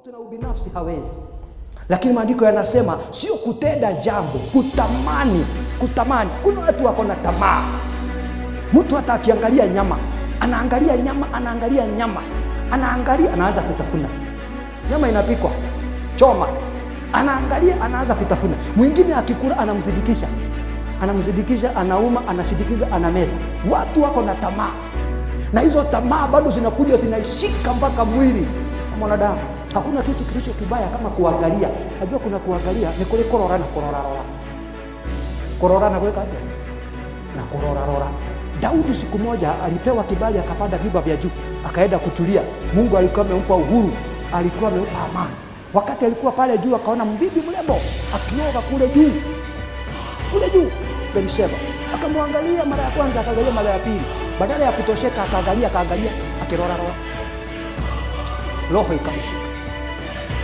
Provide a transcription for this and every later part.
Mtu na ubinafsi hawezi. Lakini maandiko yanasema sio kutenda jambo, kutamani, kutamani. Kuna watu wako na tamaa. Mtu hata akiangalia nyama, anaangalia nyama, anaangalia nyama, anaangalia, anaanza kutafuna. Nyama inapikwa, choma. Anaangalia, anaanza kutafuna. Mwingine akikula anamsindikisha. Anamsindikisha, anauma, anashindikiza, anameza. Watu wako na tamaa. Na hizo tamaa bado zinakuja zinaishika mpaka mwili wa mwanadamu. Hakuna kitu kilicho kibaya kama kuangalia. Najua kuna kuangalia ni kule korora na korora rora. Korora na kuweka aje? Na korora rora. Daudi siku moja alipewa kibali akapanda vyumba vya juu, akaenda kutulia. Mungu alikuwa amempa uhuru, alikuwa amempa amani. Wakati alikuwa pale juu akaona mbibi mrembo akioga kule juu. Kule juu Berisheba. Akamwangalia mara ya kwanza, akaangalia mara ya pili. Badala ya kutosheka akaangalia, akaangalia, akirora rora. Roho ikamshika.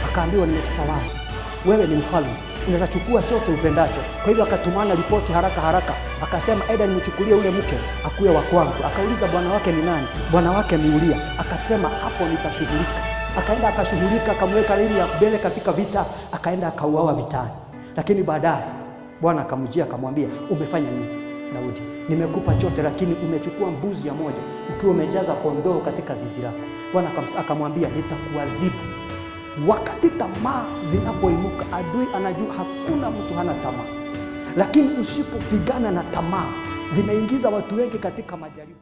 Akaambiwa, nimekupa wazo. Wewe ni mfalme, unaweza chukua chote upendacho. Kwa hivyo akatumana ripoti haraka haraka, akasema eda nimchukulie ule mke akuwe wa kwangu. Akauliza bwana wake ni nani? Bwana wake ni Uria. Akasema hapo nitashughulika. Akaenda akashughulika, akamweka lili ya mbele katika vita, akaenda akauawa vitani. Lakini baadaye Bwana akamjia akamwambia, umefanya nini Daudi? Nimekupa chote, lakini umechukua mbuzi ya moja ukiwa umejaza kondoo katika zizi lako. Bwana akamwambia, nitakuadhibu. Wakati tamaa zinapoinuka, adui anajua hakuna mtu hana tamaa. Lakini usipopigana na tamaa, zimeingiza watu wengi katika majaribu.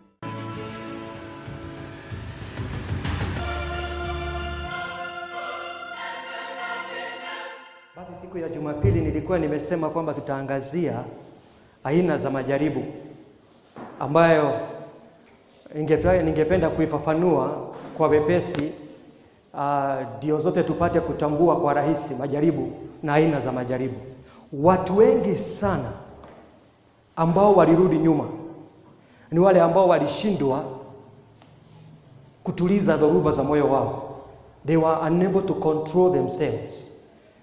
Basi siku ya Jumapili nilikuwa nimesema kwamba tutaangazia aina za majaribu ambayo ningependa kuifafanua kwa wepesi, ndio zote tupate kutambua kwa rahisi majaribu na aina za majaribu. Watu wengi sana ambao walirudi nyuma ni wale ambao walishindwa kutuliza dhoruba za moyo wao. They were unable to control themselves.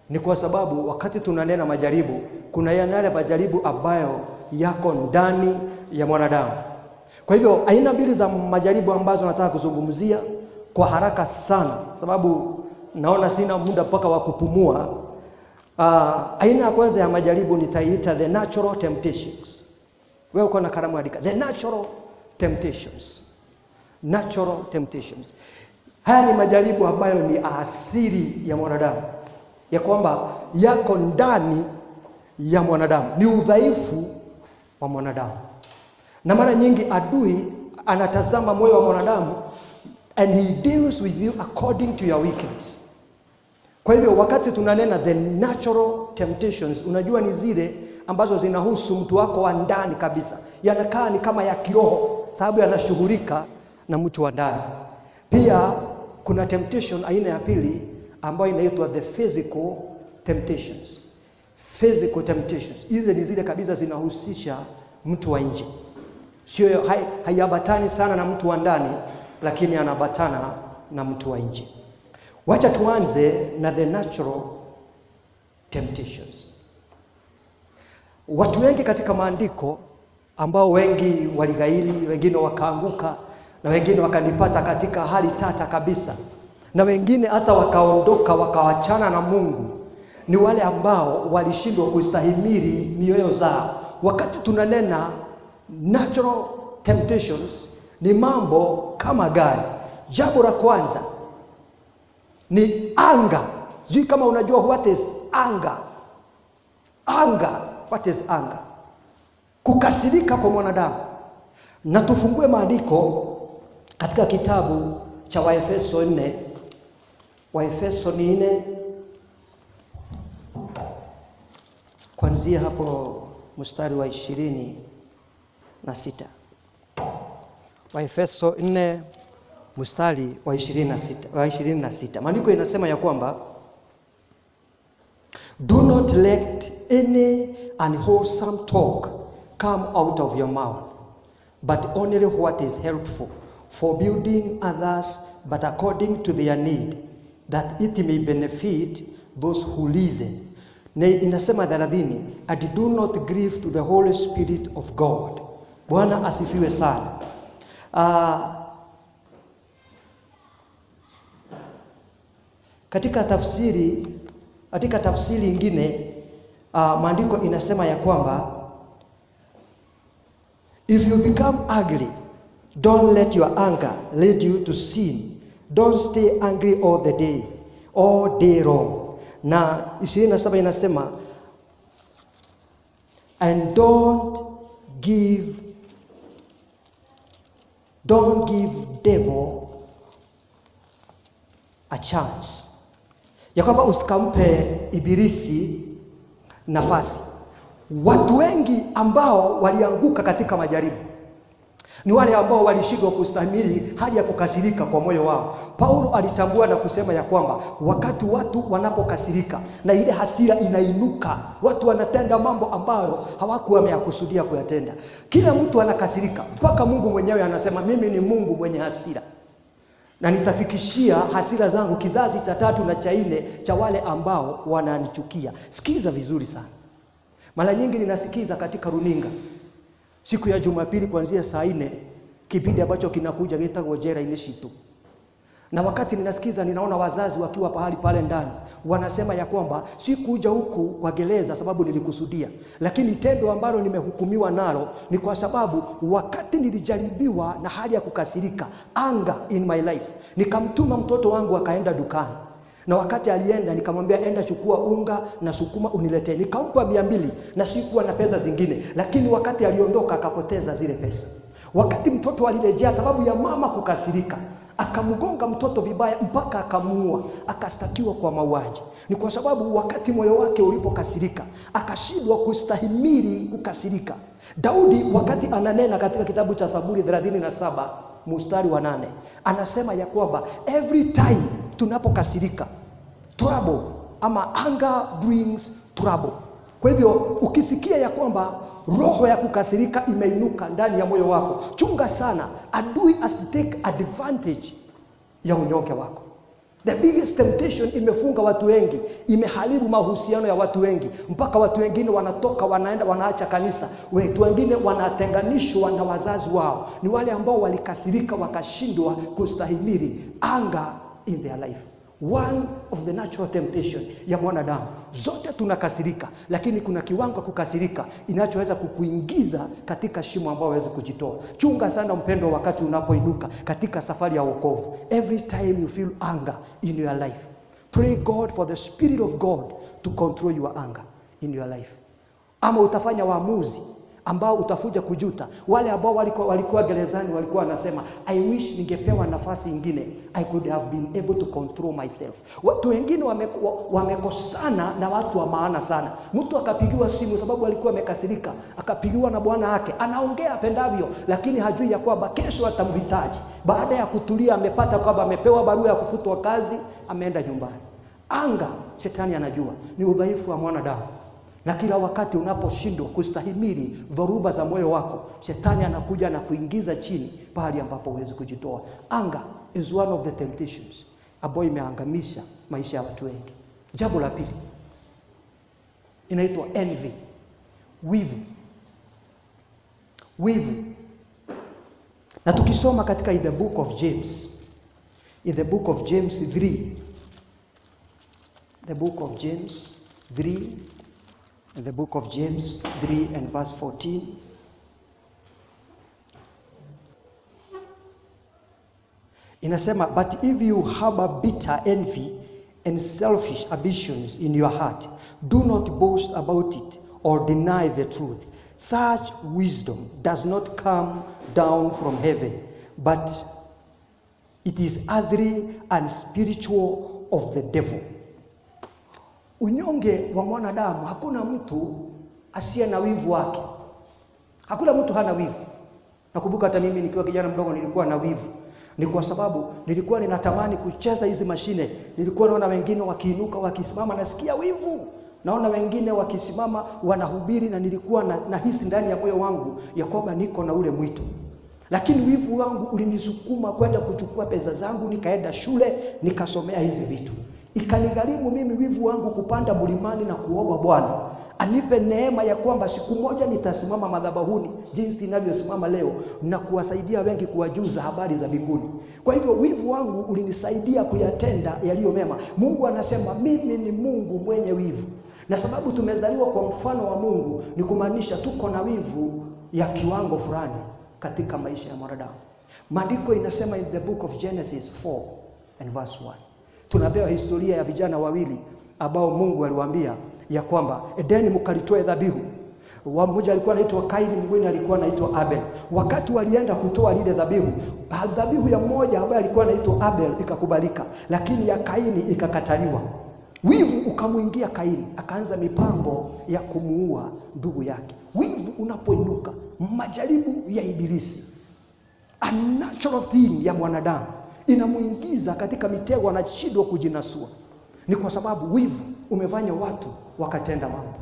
Ni kwa sababu wakati tunanena majaribu, kuna yale majaribu ambayo yako ndani ya mwanadamu. Kwa hivyo aina mbili za majaribu ambazo nataka kuzungumzia kwa haraka sana, sababu naona sina muda mpaka wa kupumua. Aina ya kwanza ya majaribu nitaiita the natural temptations. Wewe uko na kalamu, andika the natural temptations. Natural temptations. Haya ni majaribu ambayo ni asili ya mwanadamu, ya kwamba yako ndani ya mwanadamu, ni udhaifu wa mwanadamu. Na mara nyingi adui anatazama moyo wa mwanadamu and he deals with you according to your weakness. Kwa hivyo wakati tunanena the natural temptations, unajua ni zile ambazo zinahusu mtu wako wa ndani kabisa, yanakaa ni kama ya kiroho, sababu yanashughulika na mtu wa ndani. Pia kuna temptation aina ya pili ambayo inaitwa the physical temptations. Physical temptations hizi ni zile kabisa zinahusisha mtu wa nje, sio haiambatani sana na mtu wa ndani, lakini anaambatana na mtu wa nje. Wacha tuanze na the natural temptations. Watu wengi katika maandiko ambao wengi waligaili, wengine wakaanguka, na wengine wakanipata katika hali tata kabisa, na wengine hata wakaondoka wakawachana na Mungu, ni wale ambao walishindwa kustahimili mioyo zao. Wakati tunanena natural temptations, ni mambo kama gani? Jambo la kwanza ni anger. Sijui kama unajua what is anger. Anger, what is anger? Kukasirika kwa mwanadamu. Na tufungue maandiko katika kitabu cha Waefeso 4. Waefeso ni 4 kuanzia hapo mstari wa 26. Waefeso 4 mstari wa 26, wa 26. Maandiko inasema ya kwamba do not let any unwholesome talk come out of your mouth, but only what is helpful for building others, but according to their need, that it may benefit those who listen. Na inasema 30, and do not grieve to the Holy Spirit of God. Bwana asifiwe sana. Katika tafsiri ingine, maandiko inasema ya kwamba, "If you become angry, don't let your anger lead you to sin. Don't stay angry all the day, all day long." Na 27 inasema, "And don't give devil a chance," ya kwamba usikampe ibilisi nafasi. Watu wengi ambao walianguka katika majaribu ni wale ambao walishindwa kustahimili hali ya kukasirika kwa moyo wao. Paulo alitambua na kusema ya kwamba wakati watu wanapokasirika na ile hasira inainuka, watu wanatenda mambo ambayo hawakuwa wameyakusudia kuyatenda. Kila mtu anakasirika, mpaka Mungu mwenyewe anasema, "Mimi ni Mungu mwenye hasira na nitafikishia hasira zangu kizazi cha tatu na cha nne cha wale ambao wananichukia." Sikiza vizuri sana. Mara nyingi ninasikiza katika runinga siku ya Jumapili kuanzia saa 4, kipindi ambacho kinakuja gitagwo Njera-inĩ Citũ. Na wakati ninasikiza, ninaona wazazi wakiwa pahali pale ndani wanasema ya kwamba sikuja huku kwa gereza sababu nilikusudia, lakini tendo ambalo nimehukumiwa nalo ni kwa sababu wakati nilijaribiwa na hali ya kukasirika, anger in my life, nikamtuma mtoto wangu akaenda dukani na wakati alienda nikamwambia, "Enda chukua unga na sukuma uniletee." Nikampa 200 na sikuwa na pesa zingine, lakini wakati aliondoka akapoteza zile pesa. Wakati mtoto alirejea, sababu ya mama kukasirika, akamgonga mtoto vibaya mpaka akamuua, akastakiwa kwa mauaji. Ni kwa sababu wakati moyo wake ulipokasirika, akashindwa kustahimili kukasirika. Daudi wakati ananena katika kitabu cha Zaburi 37 mstari wa 8 anasema ya kwamba every time tunapokasirika, trouble ama anger brings trouble. Kwa hivyo ukisikia ya kwamba roho ya kukasirika imeinuka ndani ya moyo wako, chunga sana adui asitake advantage ya unyonge wako. The biggest temptation imefunga watu wengi, imeharibu mahusiano ya watu wengi, mpaka watu wengine wanatoka wanaenda wanaacha kanisa, watu wengine wanatenganishwa na wazazi wao. Ni wale ambao walikasirika wakashindwa kustahimili anger in their life. One of the natural temptation ya mwanadamu, zote tunakasirika, lakini kuna kiwango kukasirika inachoweza kukuingiza katika shimo ambao huwezi kujitoa. Chunga sana mpendo, wakati unapoinuka katika safari ya wokovu. Every time you feel anger in your life, pray God for the spirit of God to control your anger in your life, ama utafanya waamuzi ambao utakuja kujuta. Wale ambao walikuwa gerezani walikuwa wanasema, "I wish ningepewa nafasi ingine, I could have been able to control myself." Watu wengine wamekosana na watu wa maana sana. Mtu akapigiwa simu sababu alikuwa amekasirika, akapigiwa na bwana wake, anaongea apendavyo, lakini hajui ya kwamba kesho atamhitaji. Baada ya kutulia, amepata kwamba amepewa barua ya kufutwa kazi, ameenda nyumbani. Anger, shetani anajua ni udhaifu wa mwanadamu na kila wakati unaposhindwa kustahimili dhoruba za moyo wako, shetani anakuja na kuingiza chini pahali ambapo huwezi kujitoa. Anger is one of the temptations ambayo imeangamisha maisha ya watu wengi. Jambo la pili inaitwa envy, wivu. Wivu. Na tukisoma katika in the book of James, in the book of James 3, the book of James 3, in the book of James 3 and verse 14. Inasema, "But if you harbor bitter envy and selfish ambitions in your heart, do not boast about it or deny the truth. Such wisdom does not come down from heaven, but it is earthly and spiritual, of the devil." Unyonge wa mwanadamu, hakuna mtu asiye na wivu wake. Hakuna mtu hana wivu. Nakumbuka hata mimi nikiwa kijana mdogo nilikuwa na wivu. Ni kwa sababu nilikuwa ninatamani kucheza hizi mashine. Nilikuwa naona wengine wakiinuka wakisimama, nasikia wivu. Naona wengine wakisimama wanahubiri, na nilikuwa nahisi ndani ya moyo wangu ya kwamba niko na ule mwito. Lakini wivu wangu ulinisukuma kwenda kuchukua pesa zangu, nikaenda shule nikasomea hizi vitu. Ikanigharimu mimi wivu wangu kupanda mlimani na kuomba Bwana anipe neema ya kwamba siku moja nitasimama madhabahuni jinsi ninavyosimama leo na kuwasaidia wengi kuwajuza habari za mbinguni. Kwa hivyo wivu wangu ulinisaidia kuyatenda yaliyo mema. Mungu anasema mimi ni Mungu mwenye wivu, na sababu tumezaliwa kwa mfano wa Mungu ni kumaanisha tuko na wivu ya kiwango fulani katika maisha ya mwanadamu. Maandiko inasema in the book of Genesis 4 and verse 1 tunapewa historia ya vijana wawili ambao Mungu aliwaambia ya kwamba edeni mkalitoe dhabihu. Mmoja alikuwa anaitwa Kaini, mwingine alikuwa anaitwa Abel. Wakati walienda kutoa lile dhabihu, dhabihu ya mmoja ambaye alikuwa anaitwa Abel ikakubalika, lakini ya Kaini ikakataliwa. Wivu ukamwingia Kaini, akaanza mipango ya kumuua ndugu yake. Wivu unapoinuka, majaribu ya Ibilisi, a natural thing ya mwanadamu inamuingiza katika mitego, anashindwa kujinasua. Ni kwa sababu wivu umefanya watu wakatenda mambo.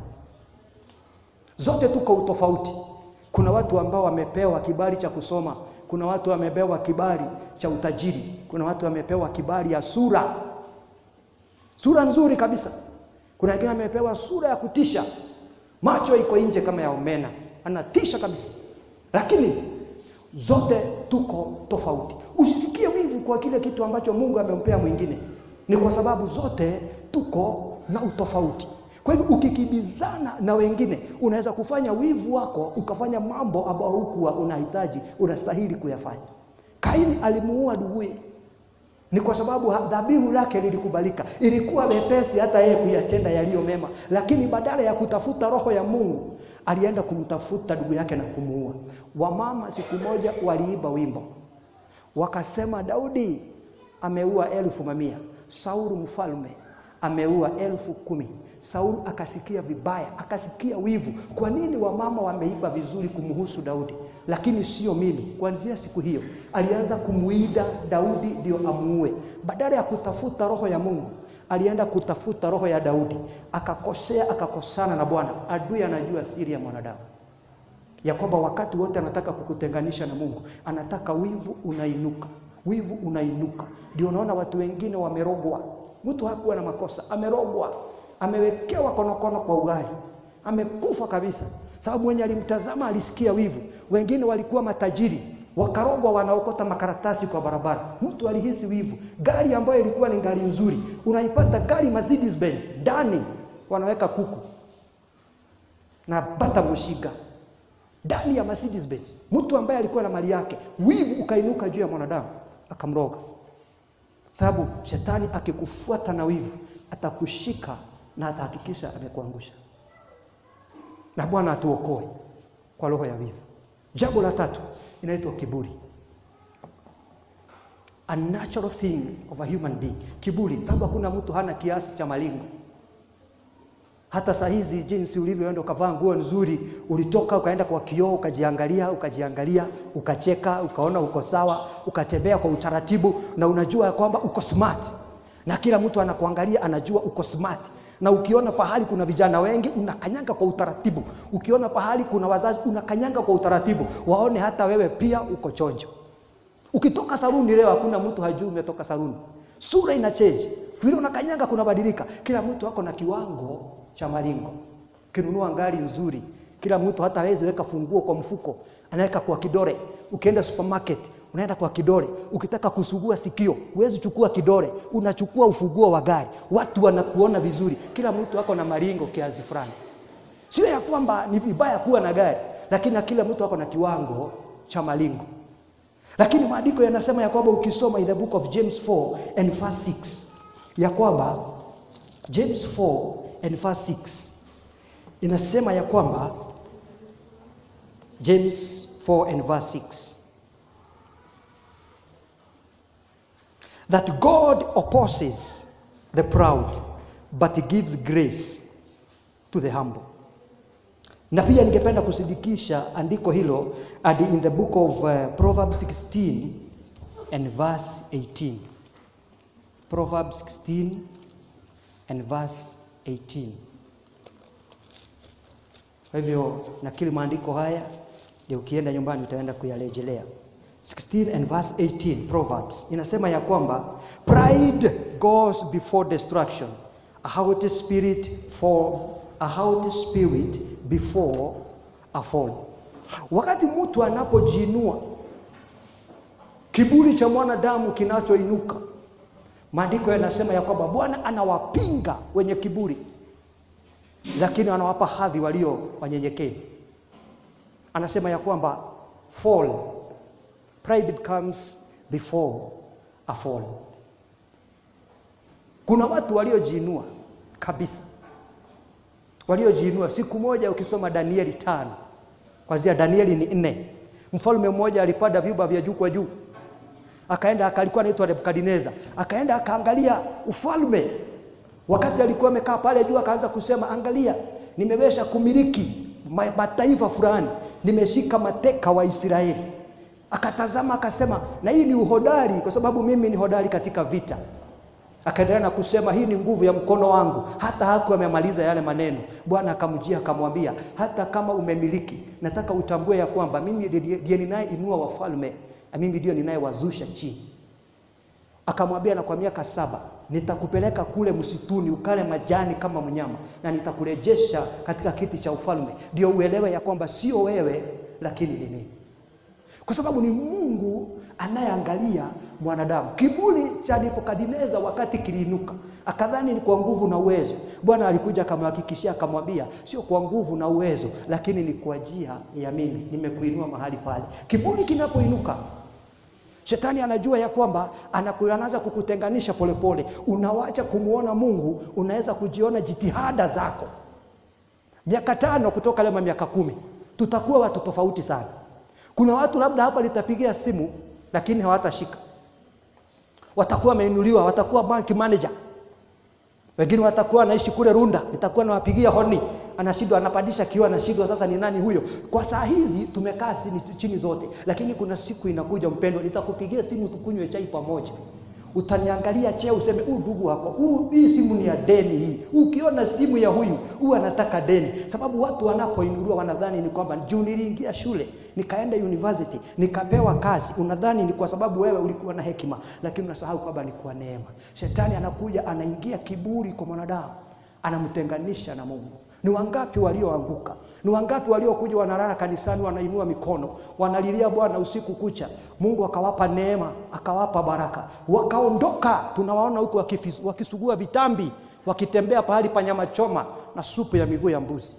Zote tuko utofauti. Kuna watu ambao wamepewa kibali cha kusoma, kuna watu wamepewa kibali cha utajiri, kuna watu wamepewa kibali ya sura, sura nzuri kabisa. Kuna wengine wamepewa sura ya kutisha, macho iko nje kama ya omena, anatisha kabisa. Lakini zote tuko tofauti. Usisikie wivu kwa kile kitu ambacho Mungu amempea mwingine, ni kwa sababu zote tuko na utofauti. Kwa hivyo ukikibizana na wengine, unaweza kufanya wivu wako ukafanya mambo ambayo hukuwa unahitaji, unastahili kuyafanya. Kaini alimuua nduguye, ni kwa sababu dhabihu lake lilikubalika. Ilikuwa wepesi hata yeye kuyatenda yaliyo mema, lakini badala ya kutafuta roho ya Mungu alienda kumtafuta ndugu yake na kumuua. Wamama siku moja waliiba wimbo, wakasema Daudi ameua 1,000, Saulu mfalme ameua 10,000. Saulu akasikia vibaya, akasikia wivu. Kwa nini wamama wameiba vizuri kumhusu Daudi, lakini sio mimi? Kuanzia siku hiyo alianza kumuida Daudi ndio amuue. Badala ya kutafuta roho ya Mungu, alienda kutafuta roho ya Daudi, akakosea, akakosana na Bwana. Adui anajua siri ya mwanadamu, ya kwamba wakati wote anataka kukutenganisha na Mungu, anataka wivu unainuka, wivu unainuka. Ndio unaona watu wengine wamerogwa. Mtu hakuwa na makosa, amerogwa, amewekewa konokono kwa ugali, amekufa kabisa, sababu mwenye alimtazama alisikia wivu. Wengine walikuwa matajiri wakarogwa, wanaokota makaratasi kwa barabara. Mtu alihisi wivu. Gari ambayo ilikuwa ni gari nzuri, unaipata gari Mercedes Benz, ndani wanaweka kuku na bata mushiga ndani ya Mercedes Benz. Mtu ambaye alikuwa na mali yake, wivu ukainuka juu ya mwanadamu, akamroga. Sababu shetani akikufuata na wivu atakushika na atahakikisha amekuangusha. Na Bwana atuokoe kwa roho ya wivu. Jambo la tatu inaitwa kiburi. A natural thing of a human being. Kiburi, sababu hakuna mtu hana kiasi cha malingo. Hata saa hizi jinsi ulivyoenda ukavaa nguo nzuri, ulitoka ukaenda kwa kioo ukajiangalia, ukajiangalia, ukacheka, ukaona uko sawa, ukatembea kwa utaratibu na unajua kwamba uko smart. Na kila mtu anakuangalia anajua uko smart. Na ukiona pahali kuna vijana wengi unakanyanga kwa utaratibu. Ukiona pahali kuna wazazi unakanyanga kwa utaratibu, waone hata wewe pia uko chonjo. Ukitoka saruni leo hakuna mtu hajui umetoka saruni. Sura ina change. Vile unakanyanga kunabadilika. Kila mtu ako na kiwango cha malingo. Kinunua gari nzuri, kila mtu hata hawezi weka funguo kwa mfuko, anaweka kwa kidole. Ukienda supermarket, unaenda kwa kidole. Ukitaka kusugua sikio, huwezi chukua kidole, unachukua ufunguo wa gari. Watu wanakuona vizuri. Kila mtu ako na malingo kiasi fulani. Sio ya kwamba ni vibaya kuwa na gari, lakini kila mtu ako na kiwango cha malingo. Lakini maandiko yanasema ya kwamba ukisoma in the book of James 4 and verse 6, ya kwamba James 4 and verse 6 inasema ya kwamba James 4 and verse 6 that God opposes the proud but he gives grace to the humble. Na pia ningependa kusidikisha andiko hilo hadi in the book of Proverbs 16 and verse 18. Proverbs 16 and verse 18. Kwa hivyo nakili maandiko haya ndio ukienda nyumbani utaenda kuyarejelea. 16 and verse 18, Proverbs inasema ya kwamba pride goes before destruction, a haughty spirit before a fall. Wakati mtu anapojiinua, kiburi cha mwanadamu kinachoinuka, maandiko yanasema ya kwamba Bwana anawapinga wenye kiburi, lakini anawapa hadhi walio wanyenyekevu. Anasema ya kwamba fall, pride comes before a fall. Kuna watu waliojiinua kabisa, waliojiinua. Siku moja ukisoma Danieli 5, kwanzia Danieli ni 4, mfalme mmoja alipanda vyumba vya juu kwa juu, akaenda, alikuwa anaitwa Nebukadneza, akaenda akaangalia ufalme. Wakati alikuwa amekaa pale juu, akaanza kusema, angalia, nimeweza kumiliki mataifa fulani, nimeshika mateka wa Israeli. Akatazama akasema, na hii ni uhodari, kwa sababu mimi ni hodari katika vita. Akaendelea na kusema, hii ni nguvu ya mkono wangu. Hata hakuwa amemaliza yale maneno, Bwana akamjia akamwambia, hata kama umemiliki, nataka utambue ya kwamba mimi ndiye ninayeinua wafalme na mimi ndio ninayewazusha chini. Akamwambia, na kwa miaka 7 nitakupeleka kule msituni ukale majani kama mnyama, na nitakurejesha katika kiti cha ufalme, ndio uelewe ya kwamba sio wewe, lakini ni mimi. Kwa sababu ni Mungu anayeangalia mwanadamu. Kiburi cha Nebukadneza wakati kiliinuka, akadhani ni kwa nguvu na uwezo. Bwana alikuja akamhakikishia, akamwambia, sio kwa nguvu na uwezo, lakini ni kwa njia ya mimi nimekuinua mahali pale. Kiburi kinapoinuka, shetani anajua ya kwamba anaanza kukutenganisha polepole. Unawacha kumuona Mungu, unaweza kujiona jitihada zako. Miaka 5 kutoka leo, miaka 10, tutakuwa watu tofauti sana. Kuna watu labda hapa nitapigia simu lakini hawatashika. Watakuwa wameinuliwa, watakuwa bank manager. Wengine watakuwa wanaishi kule Runda, nitakuwa nawapigia honi, anashindwa, anapandisha kioo, anashindwa sasa ni nani huyo. Kwa saa hizi tumekaa chini zote, lakini kuna siku inakuja mpendwa, nitakupigia simu tukunywe chai pamoja. Utaniangalia cheo useme, huu ndugu wako, hii simu ni ya deni hii. Ukiona simu ya huyu, huyu anataka deni. Sababu watu wanapoinuliwa wanadhani ni kwamba juu niliingia shule, nikaenda university, nikapewa kazi. Unadhani ni kwa sababu wewe ulikuwa na hekima, lakini unasahau kwamba ni kwa neema. Shetani anakuja, anaingia kiburi kwa mwanadamu, anamtenganisha na Mungu. Ni wangapi walioanguka? Ni wangapi waliokuja wanalala kanisani, wanainua mikono, wanalilia Bwana usiku kucha. Mungu akawapa neema, akawapa baraka, wakaondoka. Tunawaona huku wakisugua vitambi, wakitembea pahali pa nyama choma na supu ya miguu ya mbuzi.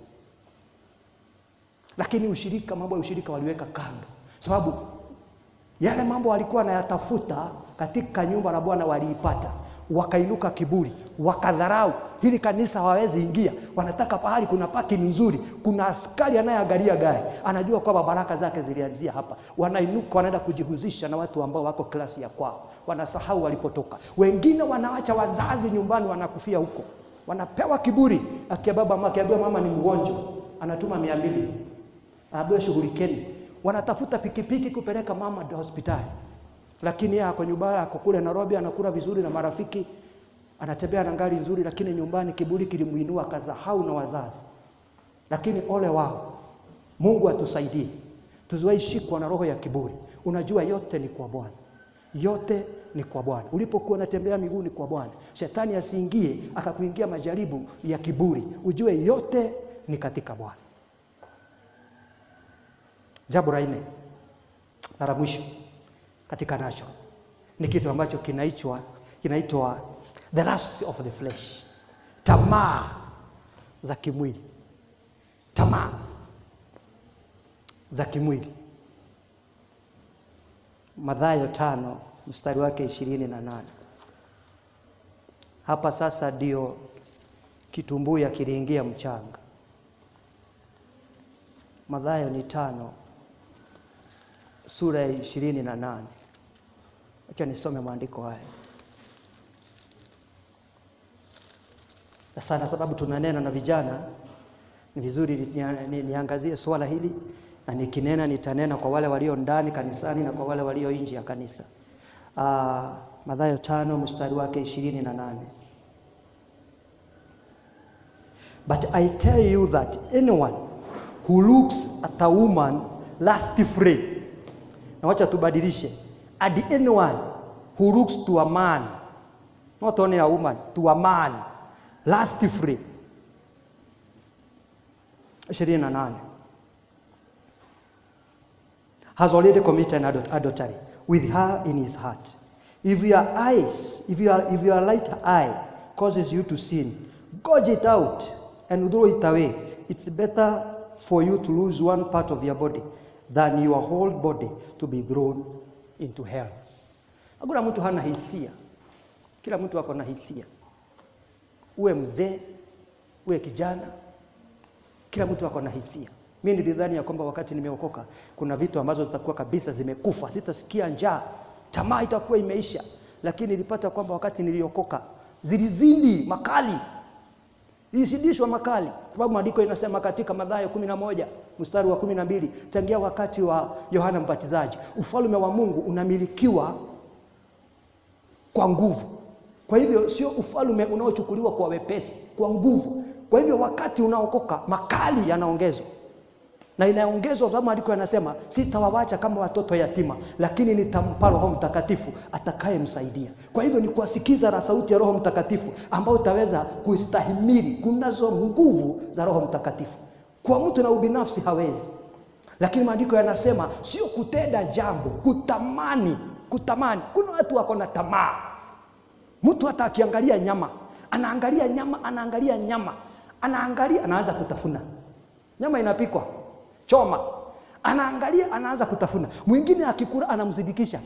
Lakini ushirika, mambo ya ushirika waliweka kando, sababu yale mambo walikuwa wanayatafuta katika nyumba la Bwana waliipata. Wakainuka kiburi, wakadharau hili kanisa, hawawezi ingia. Wanataka pahali kuna parking nzuri, kuna askari anayeangalia gari, anajua kwamba baraka zake zilianzia hapa. Wanainuka, wanaenda kujihusisha na watu ambao wako klasi ya kwao, wanasahau walipotoka. Wengine wanaacha wazazi nyumbani, wanakufia huko, wanapewa kiburi. Akia baba, akiambiwa mama ni mgonjwa, anatuma 200, anaambiwa shughulikeni. Wanatafuta pikipiki kupeleka mama hospitali, lakini yeye ako nyumbani, ako kule Nairobi, anakula vizuri na marafiki, anatembea na gari nzuri, lakini nyumbani kiburi kilimuinua, akasahau na wazazi. Lakini ole wao. Mungu atusaidie tusiwahi shikwa na roho ya kiburi. Unajua yote ni kwa Bwana, yote ni kwa Bwana. Ulipokuwa unatembea miguu ni kwa Bwana. Shetani asiingie akakuingia majaribu ya kiburi. Ujue yote ni katika Bwana. Jambo la 4 na la mwisho katika nacho ni kitu ambacho kinaitwa the lust of the flesh, tamaa za kimwili. Tamaa za kimwili. Mathayo 5 mstari wake 28. Hapa sasa ndio kitumbuya kiliingia mchanga. Mathayo ni 5 sura ya 28. Acha nisome maandiko haya. Na sana sababu tunanena na vijana, ni vizuri niangazie swala hili, na nikinena nitanena kwa wale walio ndani kanisani na kwa wale walio nje ya kanisa. Mathayo 5 mstari wake 28. But I tell you that anyone who looks at a woman lustfully Na wacha tubadilishe. And anyone who looks to a man, not only a woman, to a man lustfully. 28 has already committed adultery with her in his heart. If your eyes, if your right eye causes you to sin, gouge it out and throw it away. It's better for you to lose one part of your body than your whole body to be thrown into hell. Hakuna mtu hana hisia. Kila mtu ako na hisia. Uwe mzee, uwe kijana, kila mtu ako na hisia. Mimi nilidhani ya kwamba wakati nimeokoka kuna vitu ambazo zitakuwa kabisa zimekufa, sitasikia njaa, tamaa itakuwa imeisha. Lakini nilipata kwamba wakati niliokoka zilizidi makali, ilizidishwa makali, sababu maandiko inasema katika Mathayo 11 mstari wa 12, tangia wakati wa Yohana Mbatizaji ufalme wa Mungu unamilikiwa kwa nguvu. Kwa hivyo sio ufalme unaochukuliwa kwa wepesi, kwa nguvu. Kwa hivyo wakati unaokoka makali yanaongezwa na inaongezwa, sababu maandiko yanasema sitawawacha kama watoto yatima, lakini nitampa Roho Mtakatifu atakayemsaidia. Kwa hivyo ni kuwasikiza na sauti ya Roho Mtakatifu ambayo utaweza kustahimili. Kunazo nguvu za Roho Mtakatifu. Kwa mtu na ubinafsi hawezi, lakini maandiko yanasema sio kutenda jambo, kutamani, kutamani. Kuna watu wako na tamaa. Mtu hata akiangalia nyama, anaangalia nyama, anaangalia nyama, anaangalia, anaanza kutafuna. Nyama inapikwa, choma, anaangalia, anaanza kutafuna. Mwingine akikula anamzidikisha,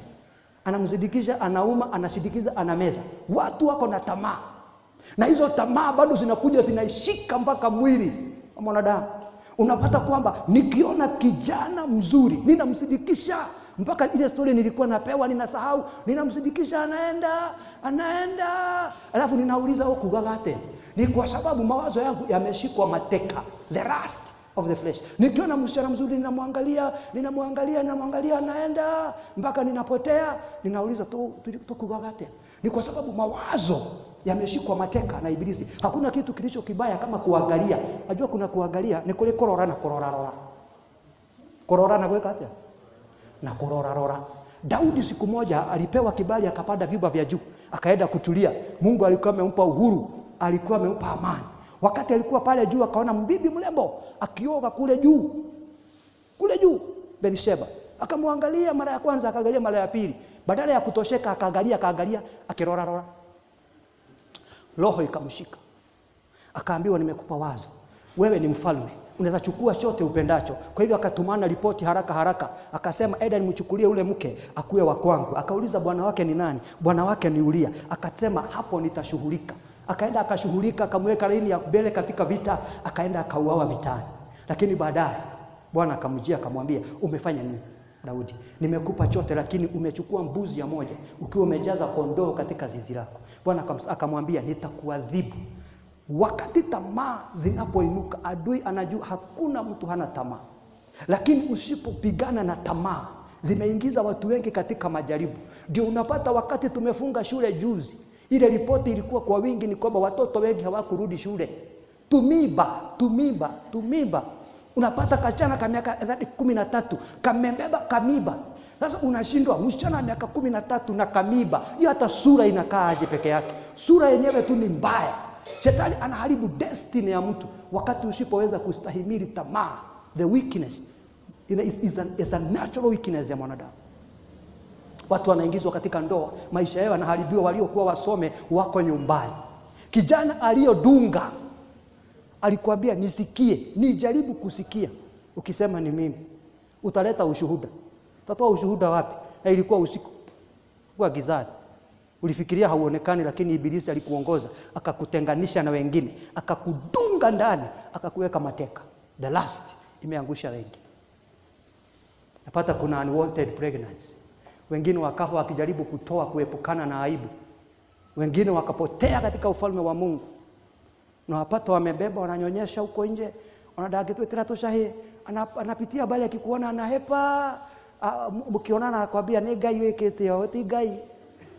anamzidikisha, anauma, anashindikiza, anameza. Watu wako na tamaa, na hizo tamaa bado zinakuja zinaishika mpaka mwili wa mwanadamu. Unapata kwamba nikiona kijana mzuri ninamsindikisha mpaka ile story nilikuwa napewa ninasahau, ninamsindikisha, anaenda anaenda, alafu ninauliza okugagate. Ni kwa sababu mawazo yangu yameshikwa mateka, the lust of the flesh. Nikiona msichana mzuri ninamwangalia, ninamwangalia, ninamwangalia, anaenda mpaka ninapotea, ninauliza tu tukugagate. Ni kwa sababu mawazo yameshikwa mateka na Ibilisi. Hakuna kitu kilicho kibaya kama kuangalia. Najua kuna kuangalia ni kule korora na korora rora. Korora na kuweka atia? Na korora rora. Daudi siku moja alipewa kibali akapanda vyumba vya juu, akaenda kutulia. Mungu alikuwa amempa uhuru, alikuwa amempa amani. Wakati alikuwa pale juu akaona mbibi mrembo akioga kule juu. Kule juu Bathsheba. Akamwangalia mara ya kwanza, akaangalia mara ya pili. Badala ya kutosheka akaangalia, akaangalia, akirora rora. Roho ikamshika. Akaambiwa, nimekupa wazo. Wewe ni mfalme, unaweza chukua chote upendacho. Kwa hivyo akatumana ripoti haraka haraka, akasema eda nimchukulie ule mke akuwe wa kwangu. Akauliza bwana wake ni nani? Bwana wake ni Uria. Akasema hapo nitashughulika. Akaenda akashughulika, akamweka laini ya mbele katika vita, akaenda akauawa vitani. Lakini baadaye Bwana akamjia akamwambia, umefanya nini Daudi? Nimekupa chote, lakini umechukua mbuzi ya moja ukiwa umejaza kondoo katika zizi lako. Bwana akamwambia, nitakuadhibu. Wakati tamaa zinapoinuka, adui anajua hakuna mtu hana tamaa, lakini usipopigana na tamaa, zimeingiza watu wengi katika majaribu. Ndio unapata wakati tumefunga shule juzi, ile ripoti ilikuwa kwa wingi ni kwamba watoto wengi hawakurudi shule. Tumiba, tumiba, tumiba. Unapata kachana ka miaka 13 kamebeba kamiba. Sasa unashindwa, msichana wa miaka 13 na kamiba, hiyo hata sura inakaa aje peke yake? Sura yenyewe tu ni mbaya. Shetani anaharibu destiny ya mtu wakati usipoweza kustahimili tamaa. The weakness is a natural weakness ya mwanadamu. Watu wanaingizwa katika ndoa, maisha yao yanaharibiwa. Waliokuwa wasome wako nyumbani. Kijana aliyodunga alikwambia nisikie, nijaribu kusikia. Ukisema ni mimi, utaleta ushuhuda. Utatoa ushuhuda wapi? Na ilikuwa usiku, kwa gizani. Ulifikiria hauonekani, lakini Ibilisi alikuongoza akakutenganisha na wengine, akakudunga ndani, akakuweka mateka. The lust imeangusha wengi. Napata kuna unwanted pregnancy. Wengine wakafa wakijaribu kutoa, kuepukana na aibu. Wengine wakapotea katika ufalme wa Mungu. Na wapata wamebeba, wananyonyesha huko nje, wanadagitwetera tushahi, anapitia bali akikuona anahepa. Mkionana anakwambia ni Ngai wikite o ti Ngai.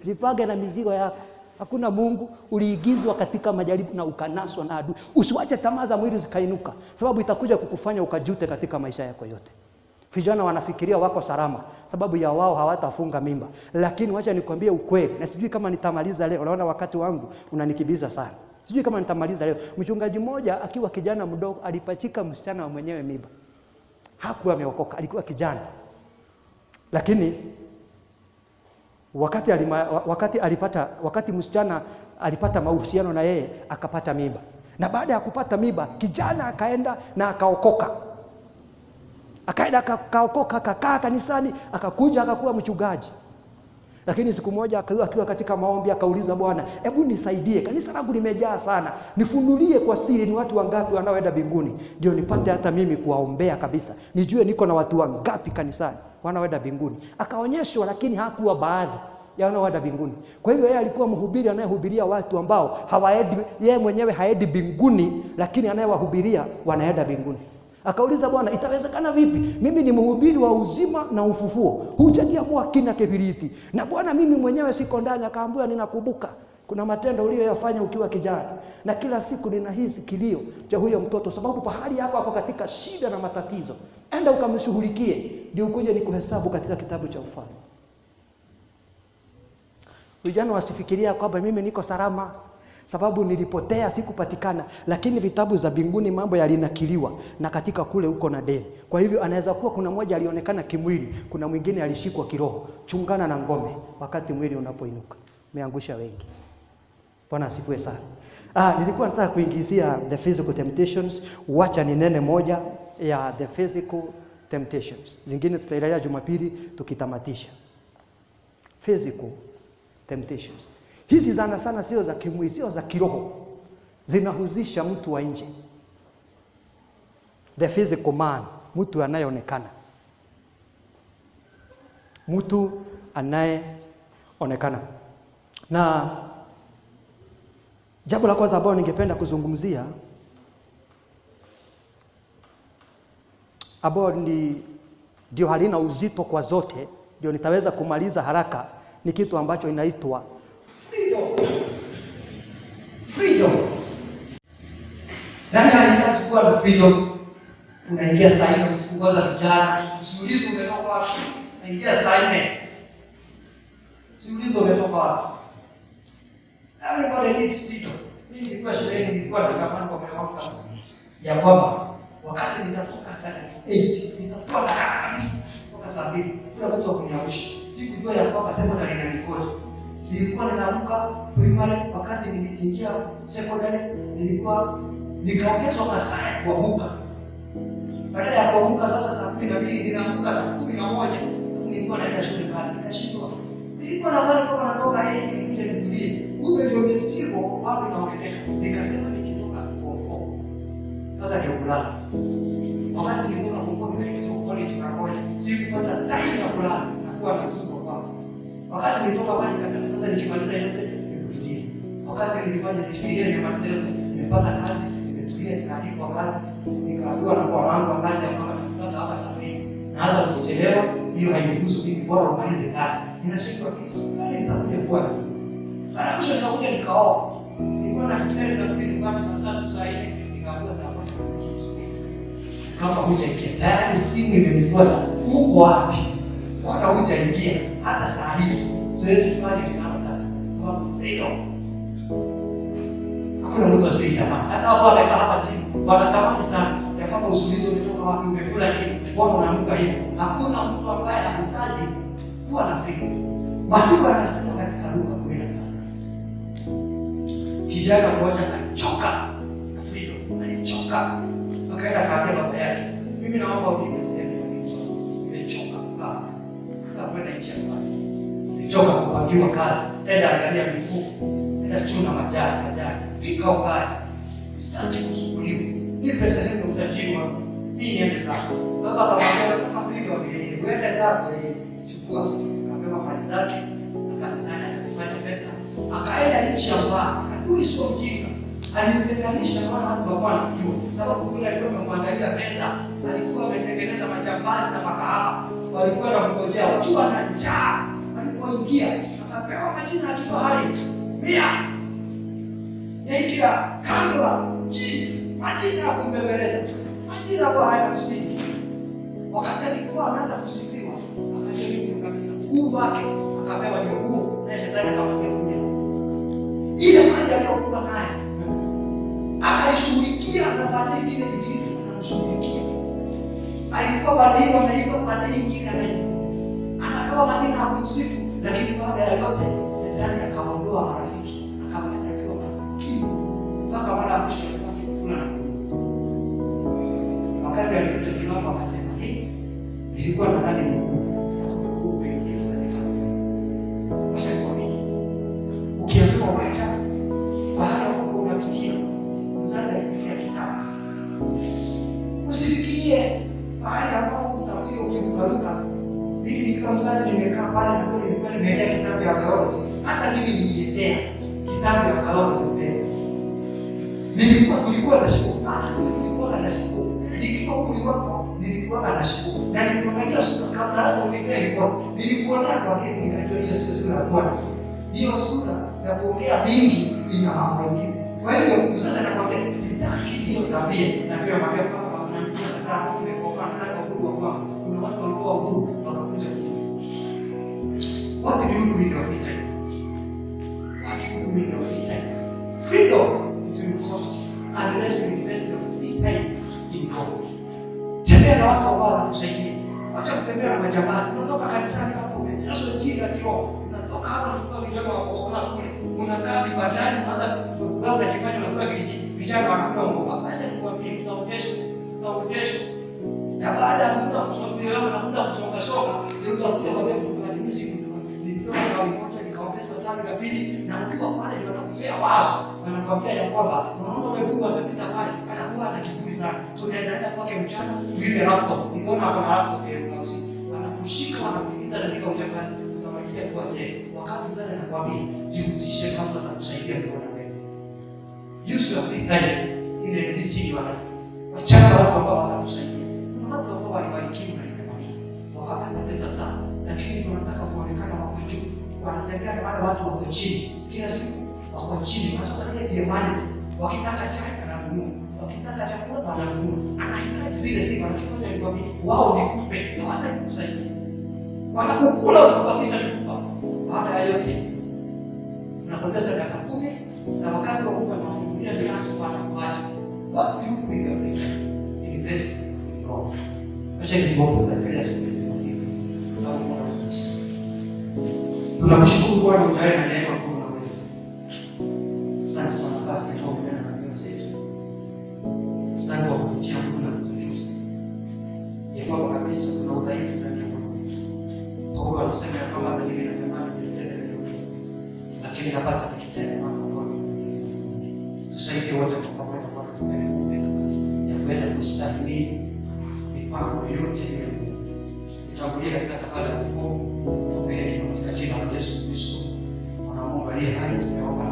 Jipange na mizigo yako. Hakuna Mungu. Uliingizwa katika majaribu na ukanaswa na adui. Usiwache tamaa za mwili zikainuka, sababu itakuja kukufanya ukajute katika maisha yako yote. Vijana wanafikiria wako salama sababu ya wao hawatafunga mimba, lakini wacha nikwambie ukweli, na sijui kama nitamaliza leo. Naona wakati wangu unanikimbiza sana, sijui kama nitamaliza leo. Mchungaji mmoja akiwa kijana mdogo alipachika msichana wa mwenyewe mimba. Hakuwa ameokoka, alikuwa kijana, lakini wakati msichana alipata mahusiano na yeye akapata mimba, na baada ya kupata mimba kijana akaenda na akaokoka. Akaenda akaokoka, akakaa kanisani, akakuja akakuwa mchungaji. Lakini siku moja akiwa katika maombi akauliza, Bwana, hebu nisaidie, kanisa langu limejaa sana, nifunulie kwa siri ni watu wangapi wanaoenda mbinguni, ndio nipate hata mimi kuwaombea kabisa, nijue niko na watu wangapi kanisani wanaoenda mbinguni. Akaonyeshwa, lakini hakuwa baadhi ya wanaoenda mbinguni. Kwa hivyo yeye alikuwa mhubiri anayehubiria watu ambao hawaendi, yeye mwenyewe haendi mbinguni, lakini anayewahubiria wanaenda mbinguni. Akauliza, Bwana, itawezekana vipi? Mimi ni mhubiri wa uzima na ufufuo, hujajiamua kina kibiriti, na Bwana mimi mwenyewe siko ndani. Akaambiwa, ninakumbuka kuna matendo uliyoyafanya ukiwa kijana, na kila siku ninahisi kilio cha huyo mtoto, sababu pahali yako ako katika shida na matatizo. Enda ukamshughulikie, ndio ukuje nikuhesabu katika kitabu cha ufalme. Vijana wasifikiria kwamba mimi niko salama sababu nilipotea sikupatikana, lakini vitabu za mbinguni mambo yalinakiliwa, na katika kule uko na deni. Kwa hivyo anaweza kuwa kuna mmoja alionekana kimwili, kuna mwingine alishikwa kiroho. Chungana na ngome wakati mwili unapoinuka, umeangusha wengi. Bwana asifiwe sana. Nilikuwa nataka kuingizia the physical temptations. Wacha ninene moja ya the physical temptations, zingine tutaendelea Jumapili tukitamatisha. Physical temptations hizi zana sana sio za kimwili, sio za kiroho, zinahusisha mtu wa nje, the physical man, mtu anayeonekana, mtu anayeonekana. Na jambo la kwanza ambalo ningependa kuzungumzia ambalo ndio halina uzito kwa zote, ndio nitaweza kumaliza haraka, ni kitu ambacho inaitwa freedom. Freedom. Nani hahitaji kuwa na freedom? Unaingia saa 4 usiku, kwanza vijana, usiulize umetoka wapi. Unaingia saa 4. Usiulize umetoka wapi. Everybody needs freedom. Mimi nilikuwa shuleni, nilikuwa natamani kwa moyo wangu kabisa ya kwamba wakati nitatoka standard 8 nitakuwa na raha kabisa kutoka saa 2. Kuna mtu wa kuniamsha. Sikujua ya kwamba secondary inanikoje. Nilikuwa ninaamka primary, wakati niliingia secondary nilikuwa nikaongezwa masaa ya kuamka. Badala ya kuamka sasa saa 12 ninaamka saa 11. Nilikuwa naenda shule pale, nikashindwa. Nilikuwa nadhani kama natoka 8 nikuje nitulie. Kumbe ndio mizigo bado inaongezeka. Nikasema nikitoka form 4 sasa ndio kulala. Wakati nilitoka form 4 nikaingizwa college mara moja. Sikupata time ya kulala na kuwa na mzigo kwao. Wakati nilitoka pale nikasema sasa nikimaliza yote nikutulie. Wakati nilifanya nilifikiria nimemaliza yote, nimepata kazi, nimetulia, nikaandikwa kazi, nikaambiwa na bwana wangu wa kazi ya kwamba nakupata hapa saa 2. Naanza kuchelewa, hiyo hainihusu mimi, bora umalize kazi. Ninashindwa kitu gani nitakuja kuwa. Mara mwisho nikakuja nikaoa. Nilikuwa nafikiria nitarudi nyumbani saa 3 saa 4, nikaambiwa saa 1:30 usiku. Kama hujaingia tayari simu imenifuata, uko wapi? Mbona hujaingia hata saa hizo? Siwezi kufanya ninalotaka sababu freedom. Hakuna mtu asiyetamani. Hata watu wamekaa hapa chini wanatamani sana ya kwamba usiulize umetoka wapi, umekula nini, mbona unaamka hivi. Hakuna mtu ambaye hahitaji kuwa na freedom. Maandiko yanasema katika Luka 15, kijana mmoja alichoka na freedom, alichoka akaenda akaambia baba yake, mimi naomba unipe sehemu ya mimi, nimechoka kukaa na kwenda nchi ya mbali, nimechoka kupangiwa kazi, enda angalia mifugo, enda chuna majani majani, pika ugali, sitaki kusumbuliwa, nipe sehemu ya utajiri wangu, mimi niende zako. Baba akamwambia, nataka freedom, uende zako, chukua. Akapewa mali zake, akazisanya, akazifanya pesa, akaenda nchi ya mbali. Adui sio mjinga, alimtenganisha na watu walikuwa wanamjua, sababu kule alikuwa amemwandalia meza, alikuwa ametengeneza majambazi na makahaba, walikuwa wanamngojea wakiwa na njaa. Alipoingia akapewa majina ya kifahari, Mia Nyaikira, Kansela, Chief, majina ya kumbembeleza, majina ambayo hayana msingi. Wakati alikuwa anaanza kusifiwa, akajaribu kabisa uhuru wake akapewa ndio huo, naye shetani akamwambia kuja. Ile mali aliyokuwa nayo akaishughulikia, na baadaye ingine Ibilisi akamshughulikia. Alikuwa baadaye hiyo anaiba, baadaye ingine anaiba, anapewa majina ya kumsifu, lakini baada ya yote shetani akaondoa marafiki, akamwacha akiwa maskini mpaka mara ya mwisho alikuwa akikula na kunywa. Wakati alikuja kiwango akasema, "Hey, nilikuwa nadhani ni uhuru, lakini uhuru umeniingiza katika Wacha nikwambie, ukiambiwa wacha baada ya huko unapitia, mzazi alipitia kitabu. Usifikirie mahali ambapo utakuja ukirukaruka. Mimi nikiwa mzazi nimekaa pale na kweli nilikuwa nimeendea kitabu ya biology. Hata mimi niliendea kitabu ya biology mbele. Tulikuwa na siku, hata mimi nilikuwa na siku. Nikiwa umri wako nilikuwa na siku. Na nilipoangalia sura kabla hata unipea ilikuwa nilikuona kwa kile nikajua hiyo sio sura ya kuwa na siku. Hiyo sura ya kuongea mingi ina mambo mengine. Kwa hiyo mzazi anakuambia sitaki hiyo tabia, na pia anamwambia baba, unanifunza sana, nimekopa, nataka uhuru wa kwangu. Kuna watu walikuwa uhuru wakakuja kuja. What do you do with your free time? What do you do with your free time? Freedom, it will cost you unless you invest your free time in God. Tembea na watu ambao watakusaidia. Wacha kutembea na majambazi. Unatoka kanisani hapo umejazwa injili ya kiroho. Unatoka hapo unachukua vijana wa kuokoa kule. Unakaa vibandani unaanza wewe unajifanya unakula vijiji. Vijana wanakula mboga. Acha nikwambie utaonyeshwa. Utaonyeshwa. Na baada ya muda kusonga na muda kusonga songa, ndio utakuja kwa mchungaji mimi sikujua. Nilipewa tawi moja nikaongezwa tawi la pili, na ukiwa pale ndio wanakupea wazo. Wanakuambia ya kwamba unaona yule ndugu amepita pale, anakuwa na kiburi sana. Tunaweza enda kwake mchana tuibe laptop. Uliona hapo na laptop ya elfu hamsini. Wanakushika wanakuingiza katika ujambazi, utamalizia kuwa jela. Wakati mzazi anakuambia jihusishe na watu watakusaidia kuona wewe. Use your free time in enriching your life. Wachana watu ambao watakusaidia. Kuna watu ambao walibarikiwa na kanisa wakapata pesa zao, lakini tunataka kuonekana wako juu, wanatembea na wale watu wako chini, kila siku wako chini. Na sasa yeye ndiye manager, wakitaka chai ananunua, wakitaka chakula wananunua, anahitaji zile sifa. Lakini ngoja nikwambie, wao ni kupe, hawatakusaidia, wanakukula wakubakisha mifupa. Baada ya yote unapoteza miaka 10 na wakati wa Mungu anawafungulia milango wanakuacha. What do you do with your free time? Invest in God. Acha niombe mbele ya siku yetu. Tunakushukuru Bwana ujaye na neema kuu na uwezo. Asante kwa nafasi ya kuongea na ndugu zetu. Asante kwa kututia nguvu na kutujuza ya kwamba kabisa kuna udhaifu ndani ya moyo wetu. Paulo alisema ya kwamba hata mimi natamani kulitenda lililo mema, lakini napata nikitenda mambo ambayo ni udhaifu. Tusaidie wote kwa pamoja Bwana, tupewe nguvu ya kuweza kustahimili mipango yote ya Mungu. Tutangulie katika safari ya wokovu, tupe hekima katika jina la Yesu Kristo. Mwana wa Mungu aliye hai, tumeomba.